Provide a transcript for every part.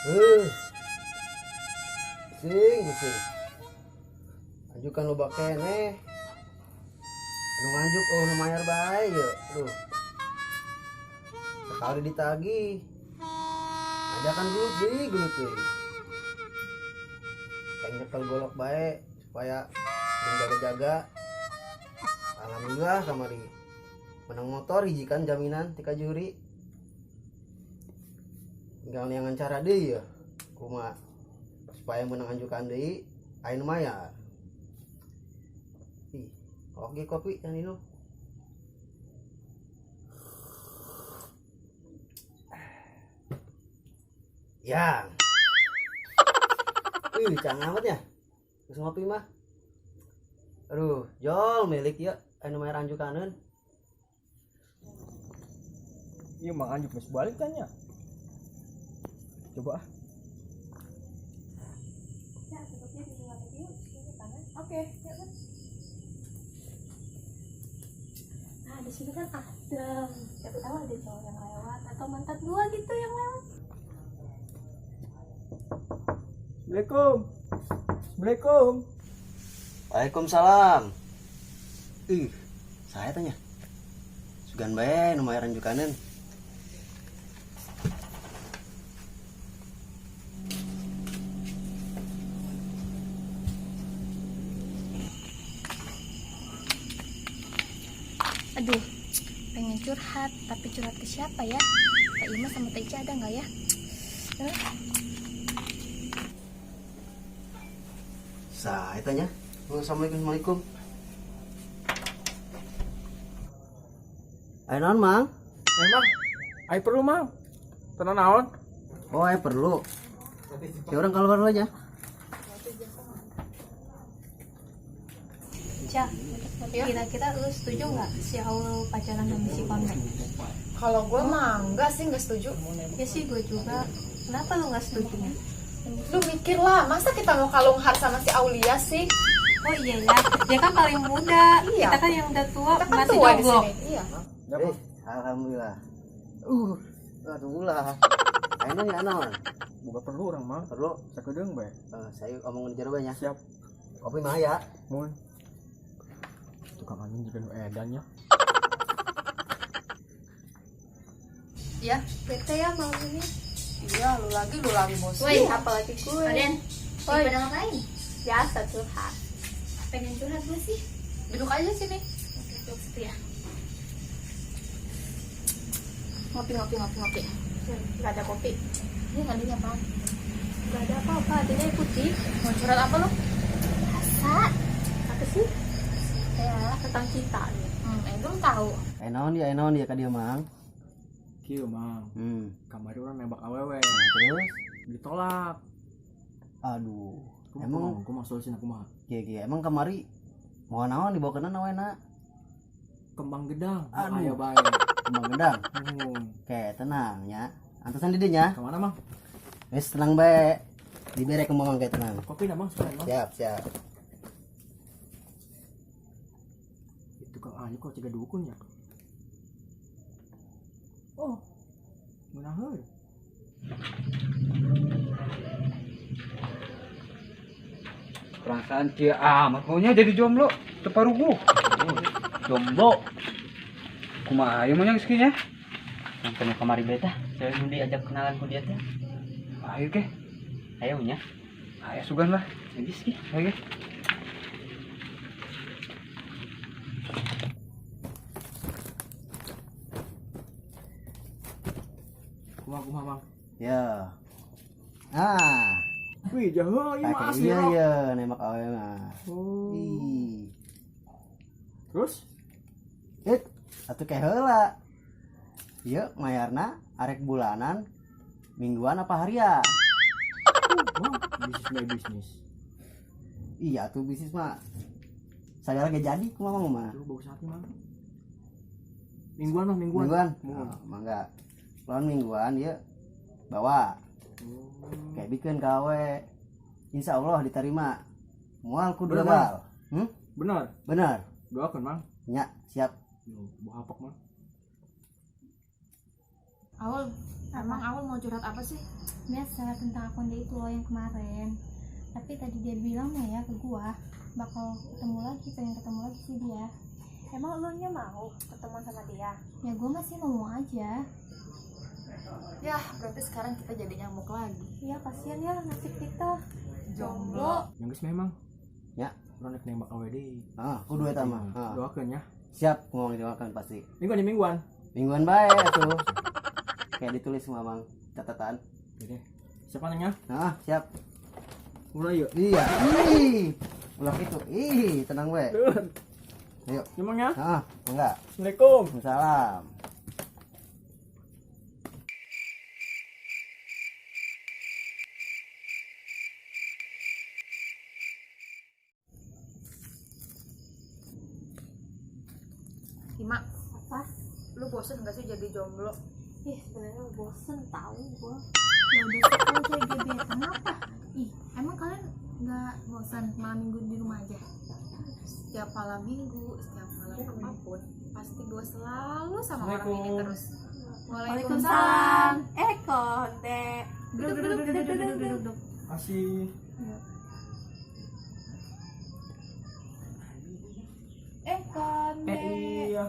Pusing, pusing. Anjukan loba keneh. Anu nganjuk oh nu mayar bae ye. Aduh. Sekali ditagih. Ajakan gelut deui, gelut deui. Pengen nyekel golok bae supaya jaga-jaga. Alhamdulillah kamari menang motor hiji kan jaminan tika juri. Tinggal neangan cara deui ya. Kumaha supaya menang anjukan deui aya nu mayar. Ih, oke kopi yang minum. Yang. Ih, cang amat ya. Geus ngopi mah. Aduh, jol milik ya anu mayar anjukaneun. Iya, Mang Anjuk geus balik kan ya. Coba ah. Ya, tutupnya di luar aja yuk. Ini panas. Oke, yuk kan. Nah, di sini kan adem. Siapa tahu ada cowok yang lewat atau mantan gua gitu yang lewat. Assalamualaikum. Assalamualaikum. Waalaikumsalam. Ih, saya tanya. Sugan bae nu mayar anjukaneun. Aduh, pengen curhat, tapi curhat ke siapa ya? Teh Ima sama Teh Ica ada nggak ya? Saya tanya. Assalamualaikum, assalamualaikum. Ayo naon, Mang? Mang, ayo perlu, Mang. Tenang naon? Oh, ayo perlu. Ya orang keluar dulu aja. Ca, kira-kira lu setuju nggak si Aul pacaran sama si Konrad? Kalau gue mah enggak sih, nggak setuju. Ya sih gue juga. Kenapa lu nggak setuju? Lu mikir lah, masa kita mau kalung har sama si Aulia sih? Oh iya ya, dia kan paling muda. Iya. Kita kan yang udah tua, Kita kan masih tua di jomblo. sini. Iya. Alhamdulillah. Aduh lah. Ayo naon ya naon? Buka perlu orang mah. Perlu. Sakedeung bae. Saya omongin di jero bae nya. Siap. Kopi mah ya. Mun. Tukang anjing juga nu edan nya. Ya, Bete ya malam ini. Iya, lu lagi bos. Woi, apalagi gue. Kalian Woi. pada ngapain? Biasa curhat. Pengen curhat gue sih. Duduk aja sini. Oke, duduk situ ya. Ngopi, ngopi, ngopi, ngopi. Gak ada kopi. Ini ngambilnya apaan? Gak ada apa-apa, adanya putih. Mau curhat apa lu? Rasa. Apa sih? Ya. Tentang cinta nih. Belum tahu. Ayo naon dia ka dieu, Mang? Kieu, Mang. Kamari orang nembak awewe. Nah, terus ditolak. Aduh. Kumaha, Emang kumaha solusi kumaha? Kieu-kieu. Emang kamari mau naon dibawa kena awena? Kembang gedang. Aduh. Aya bae. Kembang gedang. Nuhun. Oke, tenang ya. Antosan di dinya. Kemana, Mang? Wis tenang bae. Dibere kembang kayak tenang. Kopi dah, Mang, sekalian, Mang. Siap, siap. Itu Kang Ayu kok cegah dukun ya? Oh. Ngeunaheun. Perasaan kia amat maunya jadi jomblo, teparugu. Jomblo. Kumaha ieu mah yang geus nya? Nonton kamari beta, saya nu diajak kenalan ku dia teh. Ayo ke. Ayo nya. Ayo sugan lah. Geus ge. Ayo ge. Kumaha kumaha, Mang? Ya. Ah. Wih, jaho ieu mah asli. Iya, iya, nembak awewe mah. Oh. Ih. Terus? Atuh ke heula. Ieu mayarna arek bulanan, mingguan apa harian? Mang, bisnis mah bisnis. Iya tuh bisnis mah. Saya lagi jadi kumaha mah. Aduh, bagus hati, Mang. Mingguan mah, mingguan. Mingguan? Mingguan. Oh, mangga. Lawan mingguan ieu bawa. Oh. Kayak bikin kawe. Insya Allah diterima. Moal kudu Bener, gagal. Benar. Benar. Doakan, Mang. Nya, siap. Yo, bawa hapak, Mang. Awal, emang Awal mau curhat apa sih? Biasa tentang akun dia itu loh yang kemarin. Tapi tadi dia bilang mah ya ke gua bakal ketemu lagi, pengen ketemu lagi sih dia. Emang lu nya mau ketemuan sama dia? Ya gua masih mau aja. Yah, berarti sekarang kita jadi nyamuk lagi. Iya kasihan ya nasib kita. Jomblo. Yang geus memang. Ya. Urang rek nembak awewe deui. Ah, kudu eta mah. Ah. Doakeun ya. Siap, ngomong didoakan pasti. Mingguan di mingguan. Mingguan bae tuh. Kayak ditulis semua Bang catatan. Oke. Siapa nanya? Nah, siap. Mulai yuk. Iya. Ih. Ulah itu. Ih, tenang we. Ayo. Emang ya? Ah, enggak. Assalamualaikum. Salam. Ima, Apa? lu bosen gak sih jadi jomblo? Ih, sebenarnya bosen tahu gua. Ya udah sih kalau cewek gebetan apa? Ih, emang kalian nggak bosan malam minggu di rumah aja? Setiap malam minggu, setiap malam apapun, pasti gue selalu sama orang ini terus. Waalaikumsalam. Eh, konde. Duduk, duduk, duduk, duduk, duduk, duduk. Kasih. Eh, konde. Iya.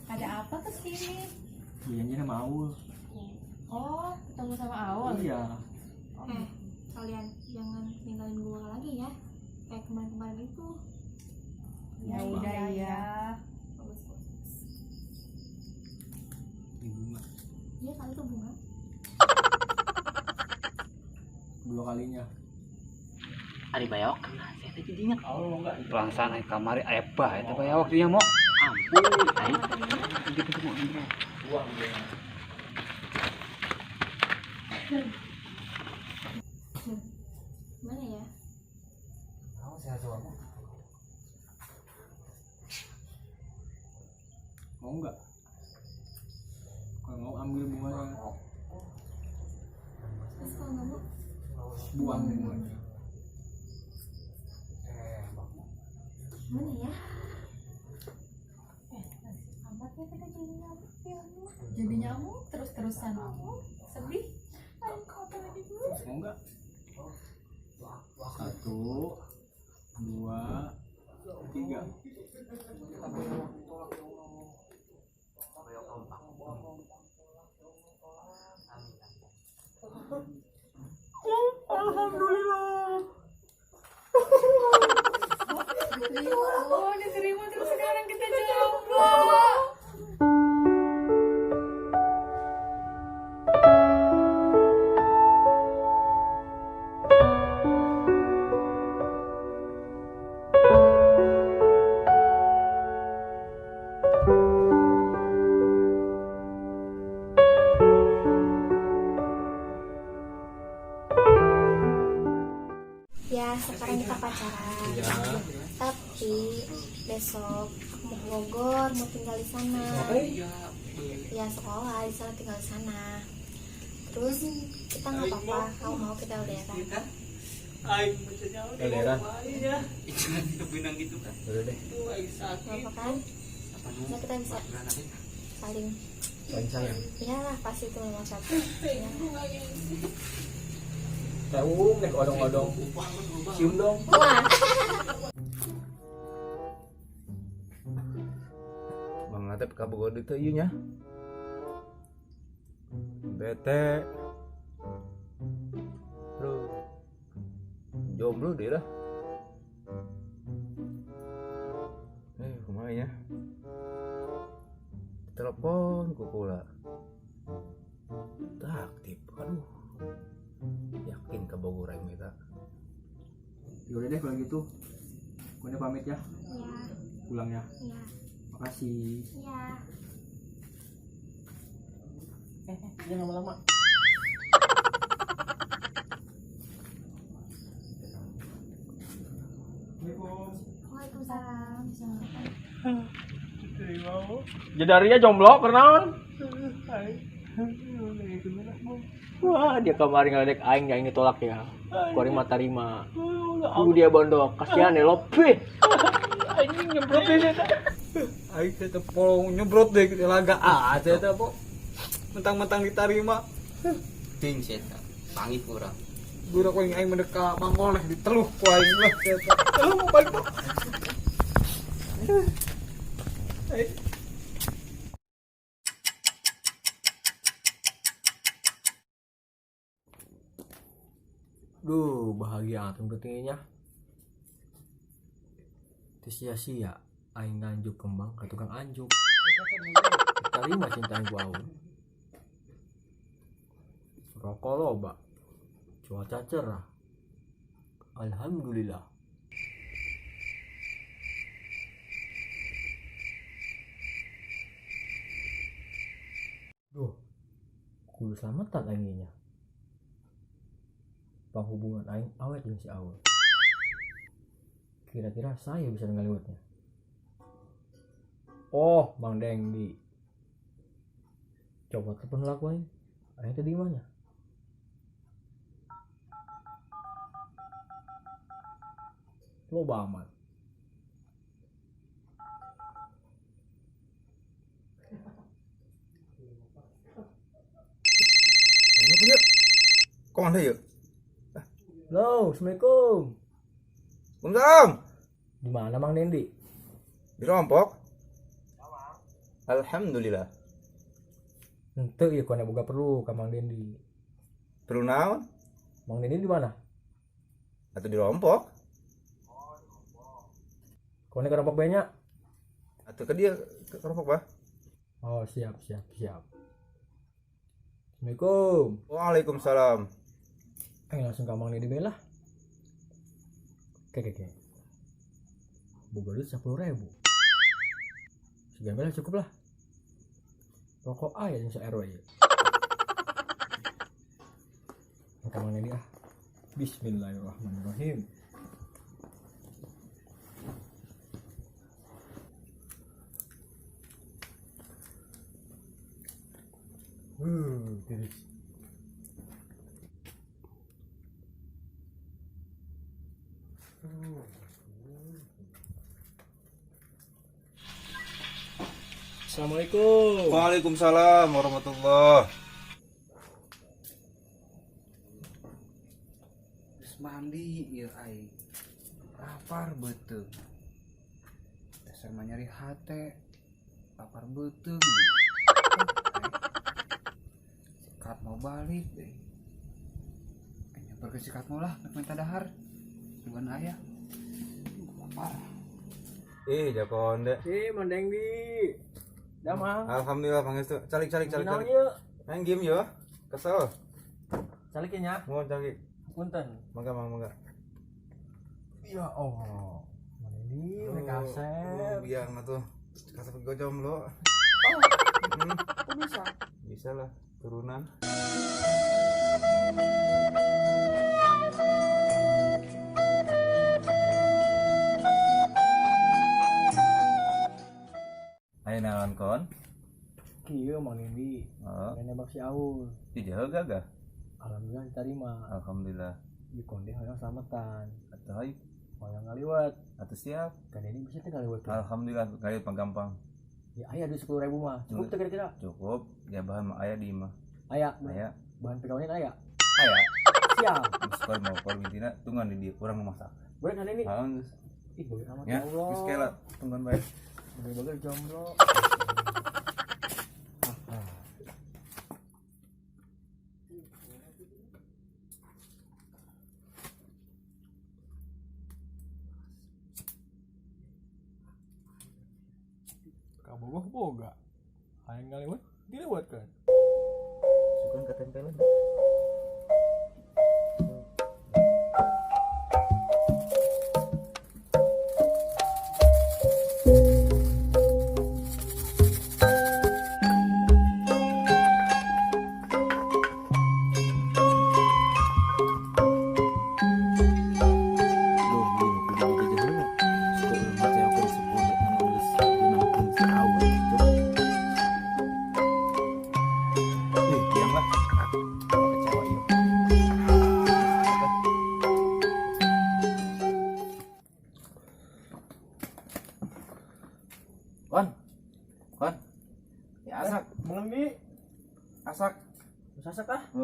Ada apa kesini? Janji sama Aul. Oh, ketemu sama Awal. Iya. Eh, kalian jangan ninggalin gua lagi ya. Kayak kemarin-kemarin itu. Ya udah ya. Bagus, bagus. Ini bunga. Iya kali itu bunga. Dua kalinya. Ari bayawak kena saya teh jadinya. Aul mau enggak? Perasaan aing kamari aya bae teh bayawak dinya mo. Ampun, aing Gitu tuh mo. Buang dia. Gimana ya? Kamu sehat semua. Mau enggak? Kalau mau ambil bunganya, Terus kalau nggak mau, buang bunganya. gimana ya? Eh, amat ya kita jadi nyamuk ya. Jadi nyamuk terus-terusan. Sedih. Ayo, kotor lagi gue. Mau enggak? 1, 2, 3. Alhamdulillah. Oh, diterima terus sekarang kita jomblo. Ya, sekarang kita pacaran. Iya. Tapi besok aku mau ke Bogor, mau tinggal di sana. Ya sekolah di sana, tinggal di sana. Terus kita nggak apa-apa, kamu mau kita LDRan? LDRan. benang gitu kan. Udah deh. Nggak apa kan? Bisa kita bisa saling, Saling sayang. iyalah pasti itu memang satu. Ya. Tahu nek odong-odong. Cium dong. Wah, Bang Atep ka Bogor dieu teh ieu nya. Bete. Bro. Jomblo deh lah. Kumaha nya? Telepon ku kula. Teu aktif. Aduh. Yakin ka Bogor aing eta. Ya udah deh kalau gitu. Gue udah pamit ya, ya, pulang ya. ya, Makasih. ya. Jangan lama-lama. Assalamualaikum. Waalaikumsalam. Jadaria jomblo kenaon? Wah, dia kemarin ngeledek aing, aing ditolak ya. Kuari mah tarima. Kudu dia bondo, kasihan ya lope. Anjing nyemprot deh eta. Aing teh teu polong nyemprot deh laga ah teh teh po. Mentang-mentang diterima. Ting si eta. Panggih kurang. Gura ku aing mendeka mangoleh diteluh ku aing lah si eta. Teluh mau balik tuh. Eh. Duh, bahagia atuh tingginya. Teu sia-sia aing nganjuk kembang ke tukang anjuk. Terima cinta aing ku Aun. Rokok loba. Cuaca cerah. Alhamdulillah. Duh, kudu selamatan aing nya. Penghubungan aing awet jeung si Aul. Kira-kira saya bisa ngaliwatnya. Oh, Mang Dengdi. Coba telepon lah aku aing. Aing tadi mana? Loba amat. Ini punya. Kok ada ya? Halo, Assalamualaikum. Waalaikumsalam. Di mana Mang Dendi? Di Rompok. Alhamdulillah. Henteu ieu kuana boga perlu ka Mang Dendi. Perlu naon? Mang Dendi di mana? Atau di Rompok? Kuana ke Rompok bae nya? Atau ke dia ke Rompok, Bah? Oh, siap, siap, siap. Assalamualaikum. Waalaikumsalam. Langsung ke Mang Dendi bae lah. Oke, oke, oke. Boga duit 10.000. Segala lah cukup lah. Rokok aja yang se-RW ya. Ke Mang Dendi ah. Bismillahirrahmanirrahim. Tiris. Assalamualaikum. Waalaikumsalam warahmatullah. Geus mandi ieu aing. Lapar beuteung. Dasar mah nyari hate. Lapar beuteung. Sikat mau balik deh. Nyamper ke sikat mau lah, nek minta dahar. Bukan ayah. Lapar. Ih, jakonde. Ih, Mang Dengdi. Dah, Mang. Alhamdulillah pangestu. Calik calik calik Naon calik. ieu? Main game yo. Kesel. Calik nya. Mohon calik. Punten. Mangga mangga mangga. Ya Allah. Mang Dendi, mereka kasep. Oh, biang atuh. Kasep gue jomblo. Oh. Kok bisa? Bisa lah, turunan. Ayo naon kon? Kieu Mang Dendi. Heeh. Nembak si Aul. Dijauh gagah. Alhamdulillah diterima. Alhamdulillah. Di konde hoyong selamatan. Atuh hayu. Hoyong ngaliwat. Atuh siap. Kan ini bisa teh ngaliwat. Kan? Alhamdulillah ngaliwat mah gampang. Ya aya duit 10.000 mah. Cukup teh kira-kira? Cukup. Ya bahan mah aya di imah. Aya. Aya. Bahan pekawinan aya. Aya. Siap. Geus kor mau kor intina tunggan di dieu urang masak. Boleh kan ini? Heeh geus. Ih, boleh amat Ya, Allah. geus kela tunggan bae. Bager-bager jomblo. Kabogoh boga. Hayang ngaliwat, dilewatkan. Sukan ketempelan.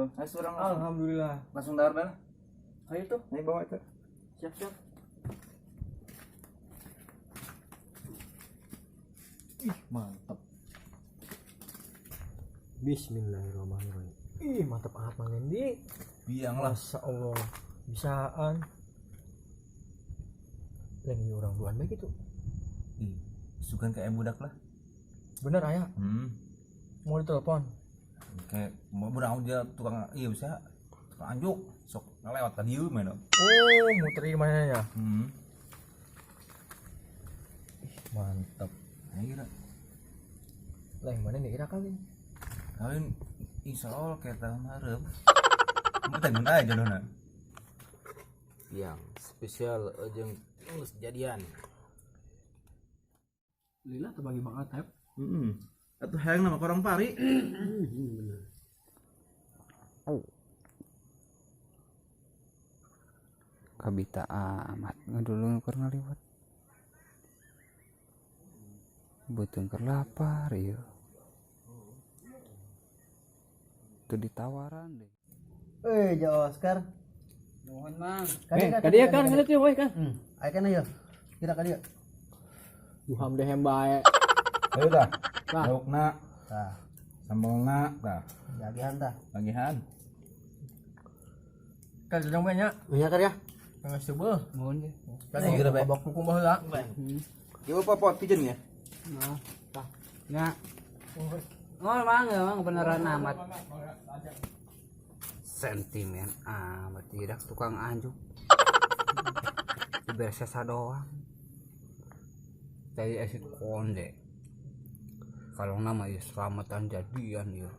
Heeh, ayo urang langsung. Alhamdulillah. Langsung dahar bae lah. Ayo tuh. Ayo bawa itu. Siap-siap. Ih, mantap. Bismillahirrahmanirrahim. Ih, mantap banget Mang Dendi. Biang lah. Masya Allah. Bisaan. Lagi orang duaan baik itu. Ih, sugan kayak budak lah. Bener ayah. Mau ditelepon. Kayak mau budak dia tukang iya bisa tukang anjuk sok ngelewat tadi dieu main. Oh, muterin mana ya? Ih, mantap. Ayo kira. Lah yang mana nih kira kawin? Kawin insya Allah kayak tahun hareup. Mun teh mun aya jodohna. Yang spesial jeung geus jadian. Lila terbagi banget, Tep. Heeh. Atuh hayang nama korang pari. Bener. Kabita amat ngedulung keur ngaliwat. Beuteung keur lapar ieu. Teu ditawaran deh. Eh, Jo Oscar. Nuhun, Mang. Eh, ka dieu kan ngeliat ya, woi kan. Ayo kan ayo. Kira ka dieu. Duham dehem bae. Ayo tah. Tah. Laukna, Tah, sambalna, tah. jagihan tah. Lagihan. Kan jajang bae nya. Minyak kan ya? Geus seubeuh. Nuhun deh. Kan Eh, geura bae. babak hukum baheula. Ieu popot pijeun ya. Nah, tah. Nya. Oh, Mang, emang beneran amat. Sentimen amat tidak tukang anjuk. Bersesa doang. Dari esit konde. Kalau nama ya selamatan jadian ya.